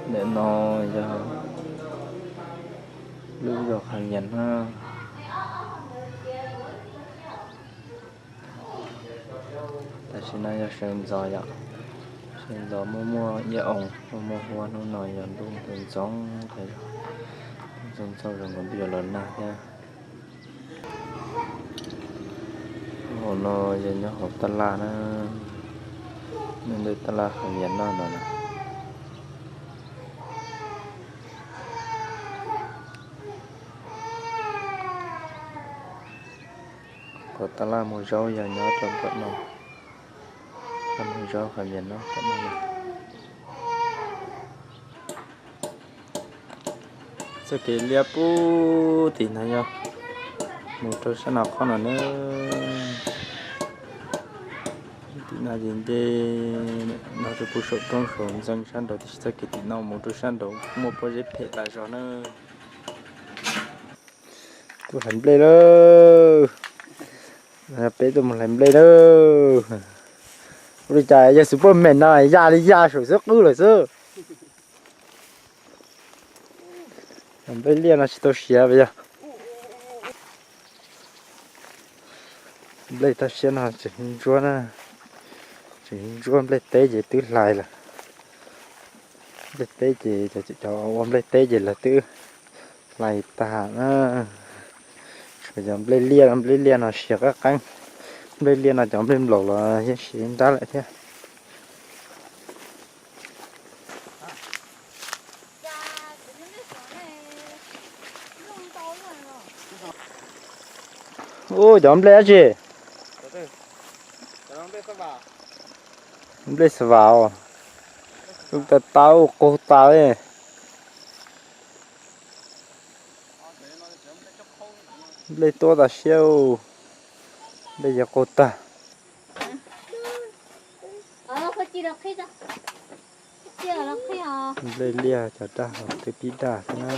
Ntawm no yog lub zos Qhas Nyias na. Tam sim no yog sawv ntxov yom, sawv ntxov muaj muaj iab oo, muaj muaj huab. Hnub no yog ntuj ntxoov ntxoov, ntxoov ntxoov zoo nkaus ntuj yuav los nag thiab. Hauv no yog nyob hauv tab laj na, nyob ntawm tab laj Qhas Nyias no no na. Hauv tab laj muag zaub yog nyob rau tom no, tab laj muag zaub Qhas Nyias no tom no. Txoj kev liab pub tim no yog mus rau sab no qhov no na. Tim no ces nce no rau puag saum roob saum ntxeev sab nraud, tiam sis txoj kev tim no mus rau sab nraud muaj pob zeb phem tas zog na. Tuaj hlais nplej lawm. Peb tuaj mus hlais nplej lawm. Ua li cas yog xus poj meem no ya li ya saum xwb qwb lawm xwb. Nplej liaj no tsis tau siav yog. Nplej toj siab no tseem ntsuab na, tseem ntsuab. Nplej teb ces twb hlais lawm. Nplej teb ces cov ua nplej teb ces lawv twb hlais tag na. Tshuav cov nplej liaj, nplej liaj no siav qab qeeb. Nplej liaj no cov nplej nplaum los yeej siav nrab lawm thiab. Ub, cov nplej dab tsi? Nplej xav vas os. Lub tas tas ub, qaug tas li. Nplej tuab tas siab, nplej yuav qaug tag. Nplej liaj cov daj los twb pib daj thiab na.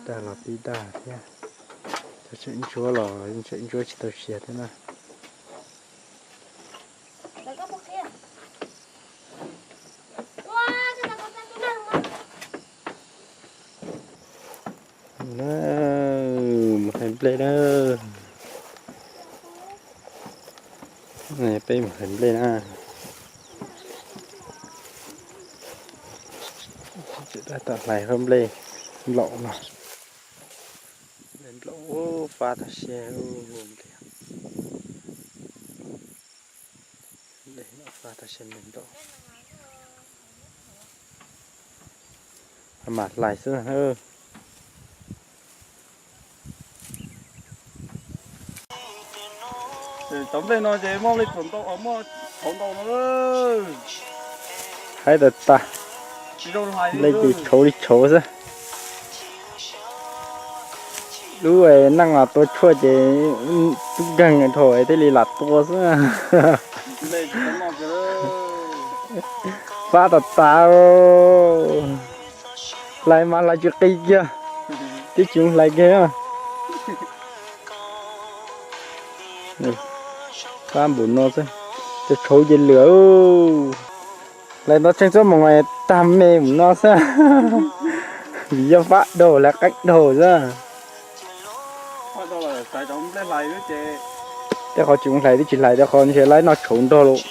Daj los pib daj thiab. Cov tseem ntsuab los tseem ntsuab tsis tau siav thiab na. Mus hlais nplej na. Peb mus hlais nplej na. Tab tom hlais nplej nplaum no. Nplej nplaum fab tas siab. Nplej fab tas siab, nplej nplaum. Mam hlais xwb. Cov nplej no ces muaj li txaus ntau, muaj tshauv ntau no. Haib tas tas. Nplej ces tshauv li tshauv xwb. Lub neej los tua tshuaj ces tub nkeeg dhau thiaj li lam tua xwb. Fab tas tas. Hlais mas hlais tsis qi kiag, twb tsis hlais kiag. Fab npaum no xwb, cov tshauv ces lwam. Hlais no tseem txob mus tag me mus no xwb. Vim yog fab dhau, hlais qeeb dhau xwb. Tej qhov tsis mus hlais twb tsis hlais, tej qhov ntshe laib noj tshauv nrog lawm.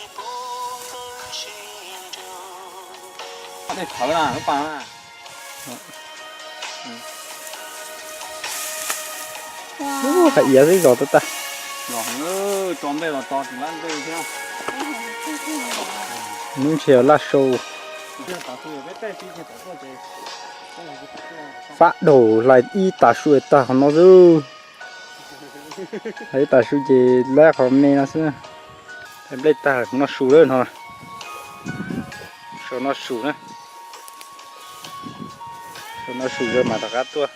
Hais iav xwb zos tag tag. Hnub ntshe laj sau. Fab dhau hlais ib tas su tag qhov no xwb. Hlais ib tas su ces laib qhov me no xwb. Nplej tag noj su lawm no. Sau noj su na. Sau noj su yog mas rov qab tuaj.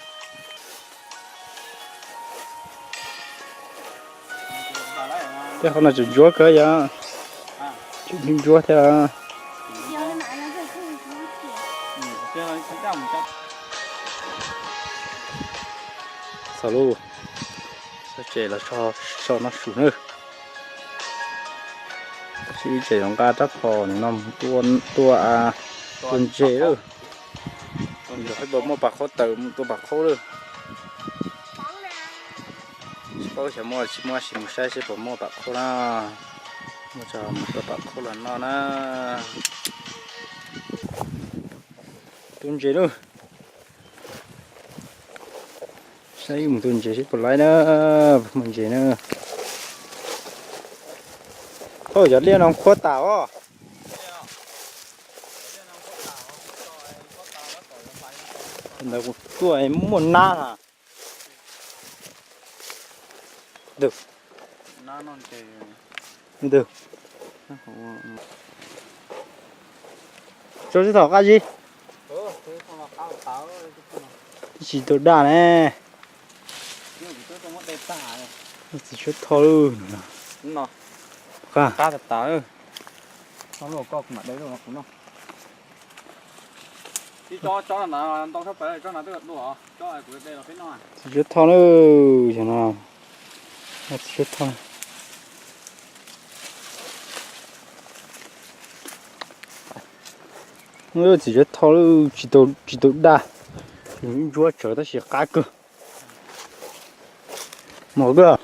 Tej qhov no tseem ntsuab kawg yog, tseem ntsuab thiab. Txog lub, txog tsev los so noj su nawb. Ib tsam yuav nqa rab phom no mus tua, tua, tua ntses lawm. Ntses puas muaj pam qhaub tawm mus tua pam qhaub lawm. Tsis paub xyov muaj tsis muaj, sim mus saib seb puas muaj pam qhaub na. Muaj tso mus tua pam qhaub los noj na. Tua ntses lawm. Saib mus tua ntses seb puas laib na, puas muaj ntses na. Thaum cov liaj no qhuav tas os. Ntawd kuv tuaj muaj nab na. Tso sib thaum qab zib. Tsis tau daj ne. Txiv tshuab tho lawm. Txiv tshuab tho na, no. Txiv tshuab tho. Txiv tshuab tho lawm, tsis tau daj. Ntsuab tsawv tab sis qab kawg. Mos kawg.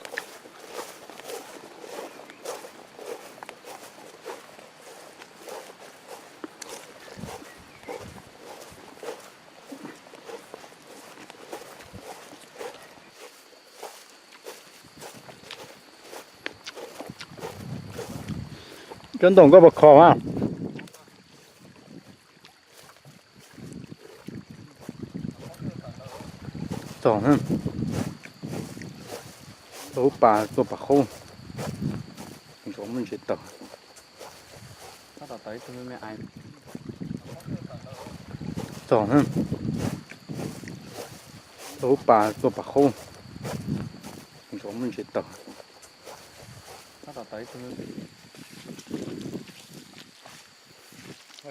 Cov ntoom koj puas khov mas? Txog, lub pas tua pas qhaub, ntsos muaj ntses tawm. Txog, lub pas tua pas qhaub, ntsos muaj ntses tawm.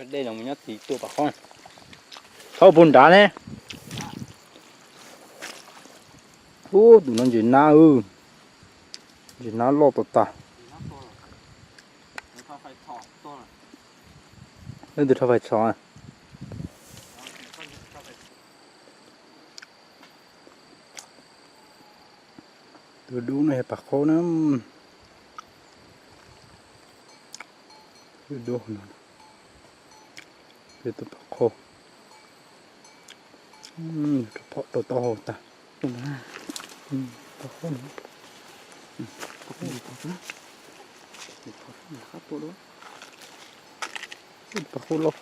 Dej los mus nyob tid tua pam qhaub. Thaub puag nrad ne. Ub, tus no ntses nab, ntses nab loj tas tas. Leej twg rho fais txhos? Tus dub no yog pam qhaub na. Tus dub no, pam qhaub. Rau phom rau taub hau tag. Pam qhaub loj.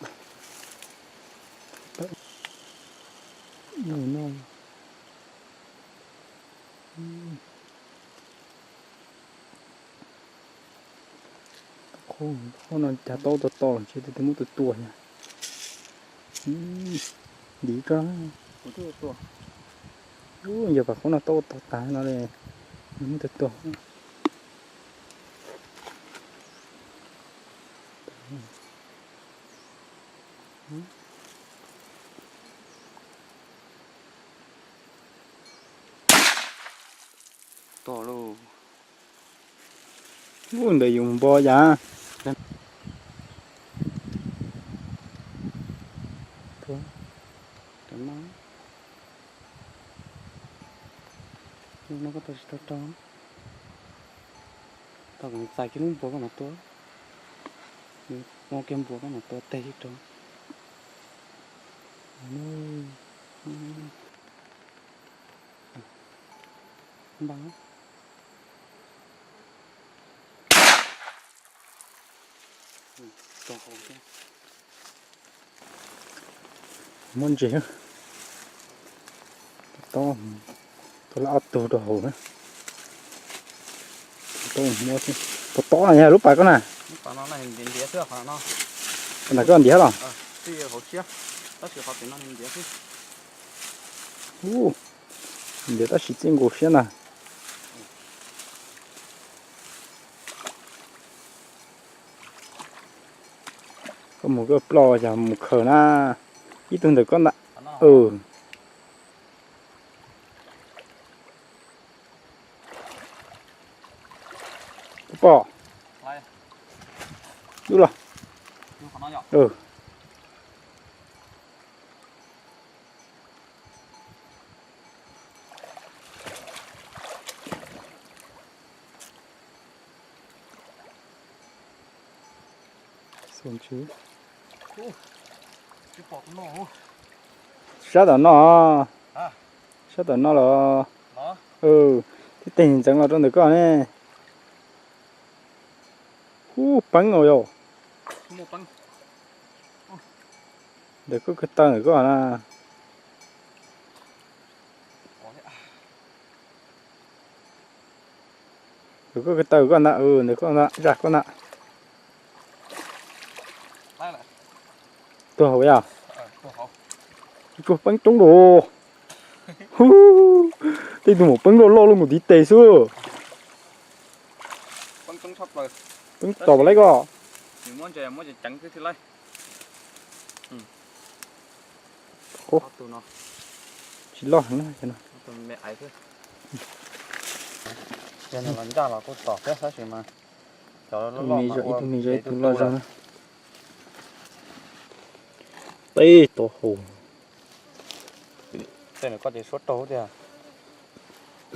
Qhov no cas taub to to los ntshe twb muab tua tua thiab. Ntiv koj. Yog pam qhaub no taub to tas no li, muab tua tua. To lauj. Ub, ntawd yus npo yas. No koj tua tsis tau rau. Tau kom txais kiag lub npua koj mam tua. Muab kiag npua koj mam tua teg rau. Npaj. Muab ntses, tua lawm ob tug rau hauv na. Tua tob no yog lub pas koj na. Qhov ntawd koj ntiav los? Ub, ntiav tab sis txij nkaus siab na. Koj mus koj ploj yog mus khaws na. Ib tug ntawm koj ntag. Pom. Dub los. Sab tom no. Sab tom no los. Tib teg ntxeev los rau ntawm koj ne. Ub, peeb os yog. Ntawm koj ko taw ntawm koj na. Ntawm koj ko taw koj ntag, ntawm koj ntag, zaj koj ntag. Tuag hauv yog. Tsuag peeb coob los. Tej tus maum peeb loj loj los mus tiv tes xwb. Peeb tos laib koj. Tsis loj heev na. Ib tug me zog, ib tug me zog, ib tug loj zog na. Teb tau hau.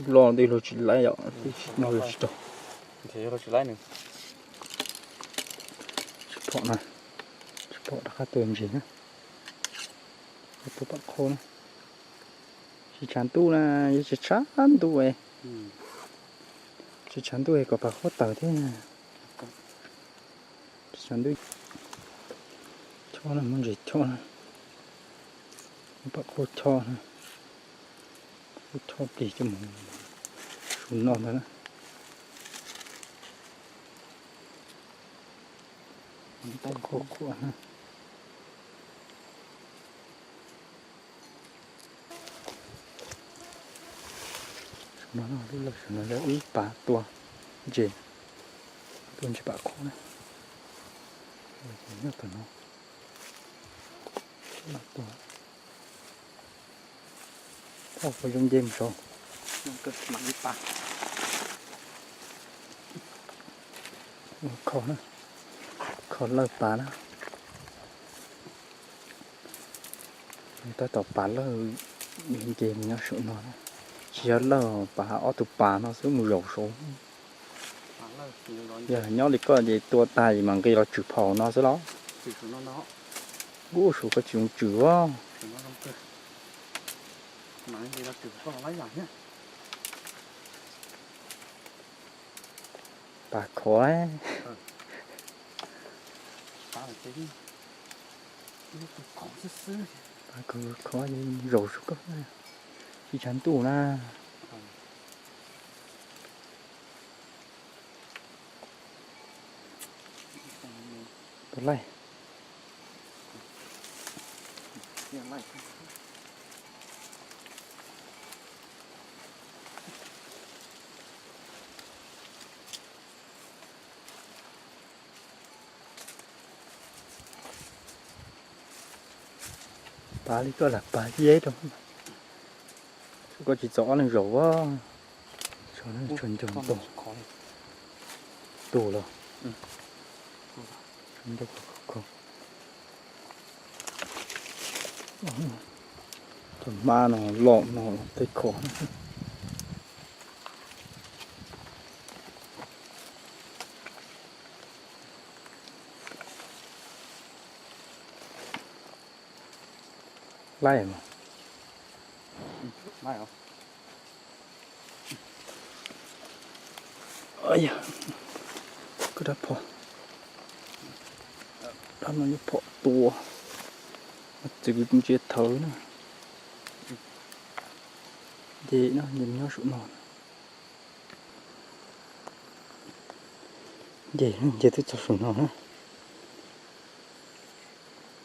Loj tej luag tsis laib yom, tsis tau. Tsis pom na, tsis pom rov qab tua ntses na. Tua pam qhau na. Tsis tshav ntuj na, yog tsis tshav ntuj, tsis tshav ntuj kom pam qhau tawm thiab. Tsis tshav ntuj. Chob na, muab ntses chob na, muab pam qhau chob na, qhau chob plig coj mus su noj ntag na. Qhuav qhuav na. Saum no, lub lawm saum no yog ib pas tua ntses, tua ntses pam qhau na. Nyob tom no. Ua zoo nce mus saud. Kho na, kho lawj pas na. Tab tom pas lawj nce mus nyob saum no na. Tsis yog lawj, pas ob tug pas no xwb mus zaum saud. Yog nyob li koj ces tua tag es mam nqis los tswm phom no xwb los. Ub, saum koj tsis zoo tswm os. Pas khov, pas khov, zaum saum koj, tsis tshav ntuj na. Tus laij. Pas li koj lam pas yeb rau. Koj tsis txaus ob leeg zaum as. Tshuav ncog tus, tus los. Tus hmab no loj no tej khov. Laij mas. Koj dab phom, dab no yuav phom tua, txwv ntsia thawv na. Nce no, nce nyob saum no. Nce, nce twb txog saum no na.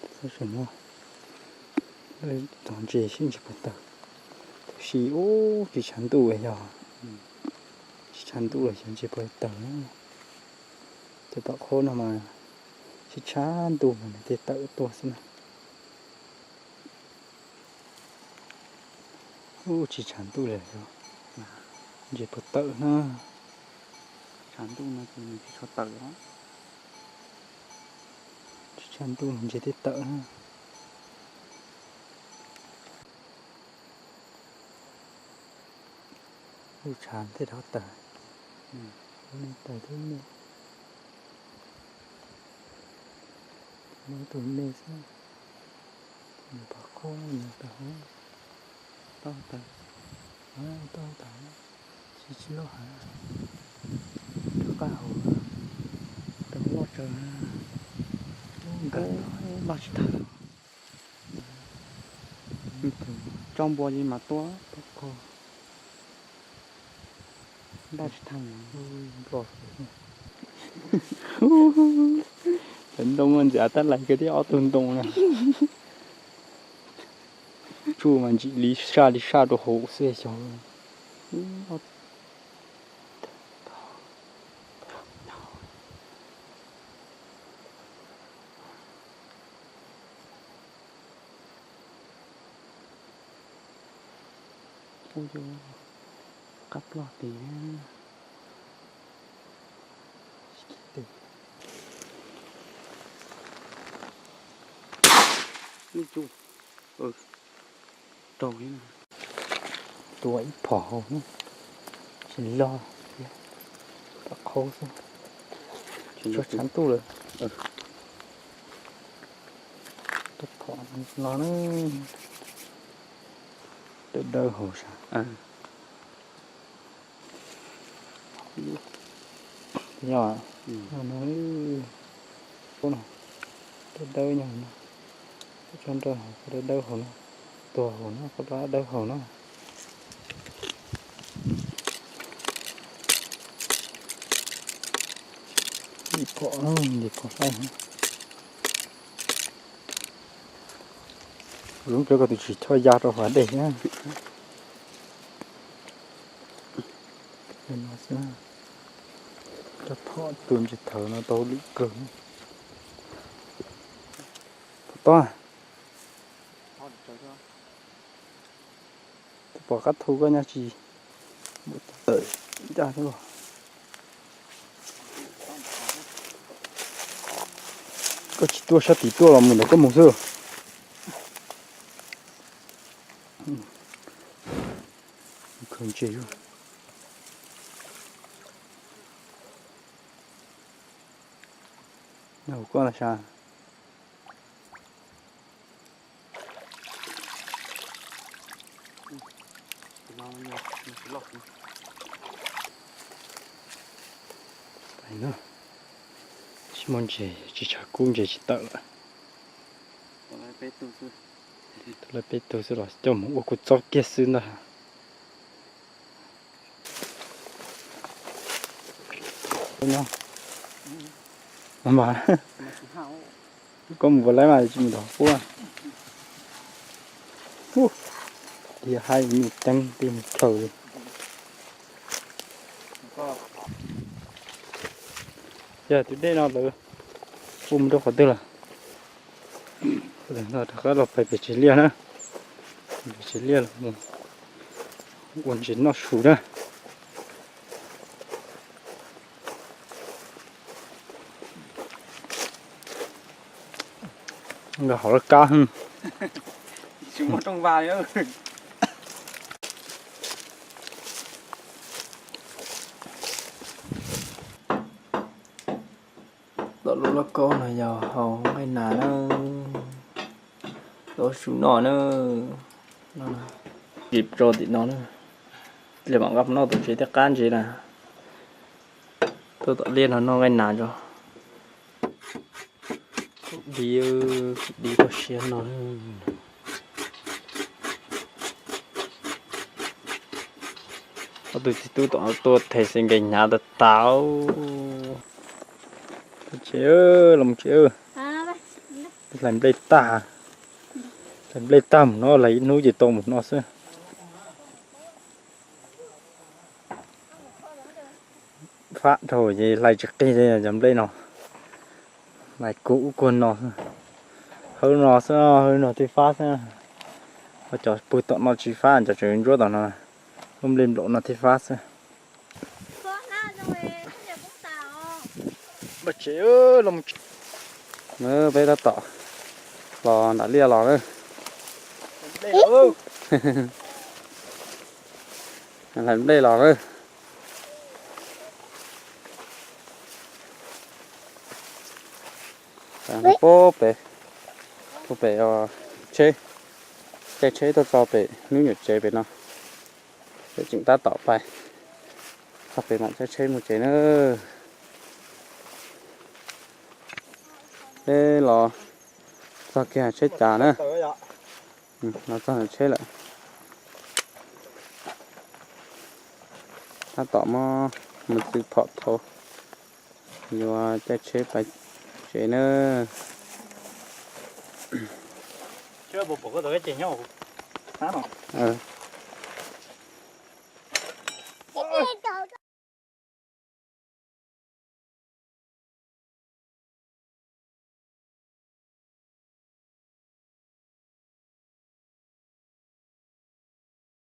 Txog saum no, tos ntses seb ntses puas tawg. Tab sis ub, tsis tshav ntuj yog, tsis tshav ntuj los xyov ntses puas tawg na. Cov pam qhob no mas sib tshav ntuj mas nws thiaj tawm tuaj xwb na. Ub, tsis tshav ntuj li, ntses puas tawm na. Tshav ntuj no ces nws tsis tshua tawm os. Tshav ntuj ntses thiaj tawm na. Lub tshav thiaj rov tawm. Lub no tawm thiab me. Lub tus me xwb. Nws pom qhov nws tawm hauv. Tau tawm. Tau tawm. Tsis tsis loj heev. Rov qab hauv. Tau loj tsawv. Nkawd npaj tsis tag. Tso npua ces mas tua. Npaj tsis tag. Cov ntoo ntxiv tab lais kiag thiab ob tug ntoo na. Tsuj mas ntsim li saj li saj rau hauv xwb xyov. Qab ploj tid. Tua ib phom hauv, tsis loj, pom qhov xwb. Tsis tshav ntuj lawm. Tua phom no na, dawb dawb hauv sas. Yog, dawb dawb nyob no, tso nrog qhov dawb dawb hauv no, tuag hauv no, qhov dawb dawb hauv no. Ib phom, ib phom faib. Lub ntawd koj tus tsis choj ya rau hauv dej na. Cov phom tua ntsis thawv no tau lwm kawg. Phom tob. Pom qab thu koj nyob tsis. Koj tsis tuaj sab tim tuaj los mus ntawm koj mus xwb. Khaws ntses. Nyob hauv koj na sas. Tsis muaj ntses, tsis tshav kub ntses tsis tawm lawm. Tus lawv peb tug xwb los coj mus ua kuv txob kiag xwb ntag. Mas koj mus puas laib mas tsis mus nrog puab. Tias haib me teeb tej mus dlhau li. Yog tus dej no lawv puab mus rau qhov twg lawm? Rov qab los pem tsev liaj na. Pem tsev liaj los mus ua ntses noj su na. Nkag hauv laj kab. Tom lub lauj kaub no yog hau nqaij nas na, tau su noj na. Tsis tso tim no na, cia mam nqa mus noj tom tsev thiaj qab ntses na. Tuaj tom liaj no noj nqaij nas tso. Dib, dib toj siab no. Ob tug txiv tub tom no tuaj them xes nkees hnyav tas tas. Tsev, los tsev. Hlais nplej tag, hlais nplej tag mus no, hlais ib hnub ces tau mus no xwb. Fab dhau ces hlais tsis qig li cov nplej no. Hlais kuv ub kuag no xwb. Hawb no xwb, hawb no thiaj fab xwb. Ho cov pw tom no tsis fab, cov tseem ntsuab tom no. Lub nplej nplaum no thiaj fab xwb. Npaj tsev, los tsev. Peb tab tom los nram liaj los na. Hlais nplej los na. Puag pem, puag pem tsheb, caij tsheb tuaj txog pem hnub nyuam tsev pem no. Peb tseem tab tom pais txog pem mam caij tsheb mus tsev na. Peb los txog kiag tsheb cas na. Los txog tsheb lawm. Tab tom muab mus txwv phom thauv, yuav caij tsheb pais tsev na.